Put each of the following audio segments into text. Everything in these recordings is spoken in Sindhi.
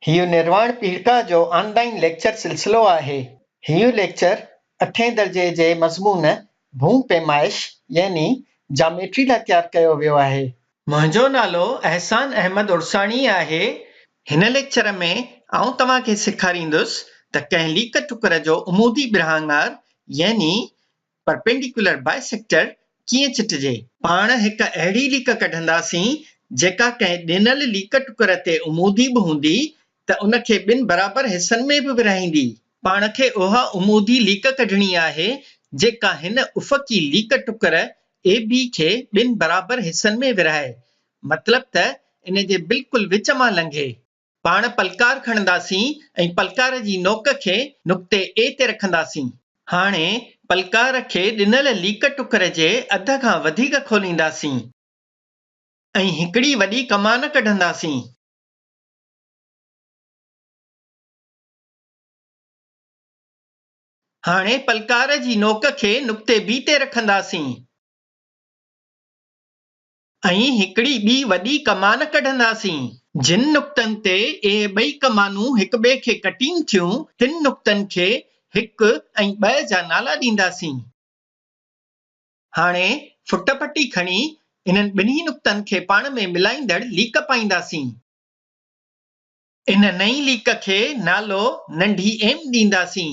هيء نرواڻ پيڙهڪا جو آن لائين ليڪچر سلسلو آهي. هيء ليڪچر اٺين درجي جي مضمون ڀونء پيمائش يعني جاميٽري لاء تيار ڪيو ويو آهي. منهنجو نالو احسان احمد عرساڻي آهي. هن ليڪچر ۾ آئون توهان کي سيکاريندس ته ڪنهن ليڪ ٽڪر جو عمودي ٻرهاڱار يعني Perpendicular Bisector ڪيئن چٽجي. پاڻ هڪ اهڙي ليڪ ڪڍنداسين جيڪا ڪنهن ڏنل ليڪ ٽڪر تي عمودي به هوندي ته ان کي ٻن برابر حصن ۾ به ورهائيندي. پاڻ کي اها عمودي ليڪ ڪڍڻي آهي جيڪا هن افقي ليڪ ٽڪر AB کي ٻن برابر حصن ۾ ورهائي، مطلب ته ان جي بلڪل وچ مان لنگهي. پاڻ پلڪار کڻنداسين ۽ پلڪار جي نوڪ کي نقطي A تي رکنداسين. هاڻي پلڪار کي ڏنل ليڪ ٽڪر جي اڌ کان وڌيڪ کولينداسين ۽ هڪڙي وڏي ڪمان ڪڍنداسين. هاڻي پلڪار جي نوڪ کي نقطي B تي رکنداسين. ۽ هڪڙي ٻي وڏي ڪمان ڪڍنداسين. جن نقطن تي اهي ٻئي ڪمانون هڪٻئي کي ڪٽين ٿيون، تن نقطن کي هڪ ۽ ٻه جا نالا ڏينداسين. هاڻي فٽ پٽي کڻي انهن ٻنهي نقطن کي پاڻ ۾ ملائيندڙ ليڪ پائينداسين. ان نئين ليڪ کي نالو ننڍي ايم ڏينداسين.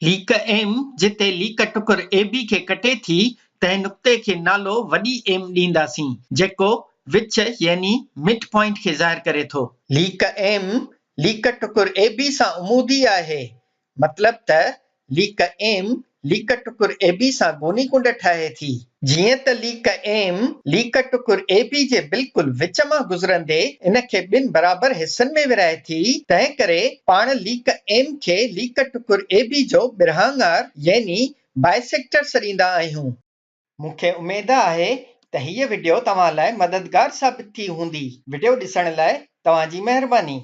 ليڪ ايم جتي ليڪ ٽڪر اي بي کي ڪٽي ٿي، تنهن نقطي کي نالو وڏي ايم ڏينداسين، جيڪو وچ يعني مڊ پوائنٽ کي ظاهر ڪري ٿو. ليڪ ايم ليڪ ٽڪر اي بي سان عمودي آهي، مطلب ته ليڪ ايم ليڪ ٽڪر اي بي سان گوني ڪنڊ ٺاهي ٿي. جيئن ته ليڪ ايم ليڪ ٽڪر اي بي جي بلڪل وچ مان گذرندي ان کي ٻن برابر حصن ۾ ورهائي ٿي، تنهن ڪري پاڻ ليڪ ايم کي ليڪ ٽڪر اي بي جو ٻرهاڱار يعني Bisector سڏيندا آهيون. مون کي اميد آهي ته هيء وڊيو توهان لاء مددگار ثابت ٿي هوندي. وڊيو ڏسڻ لاء توهان جي مهرباني.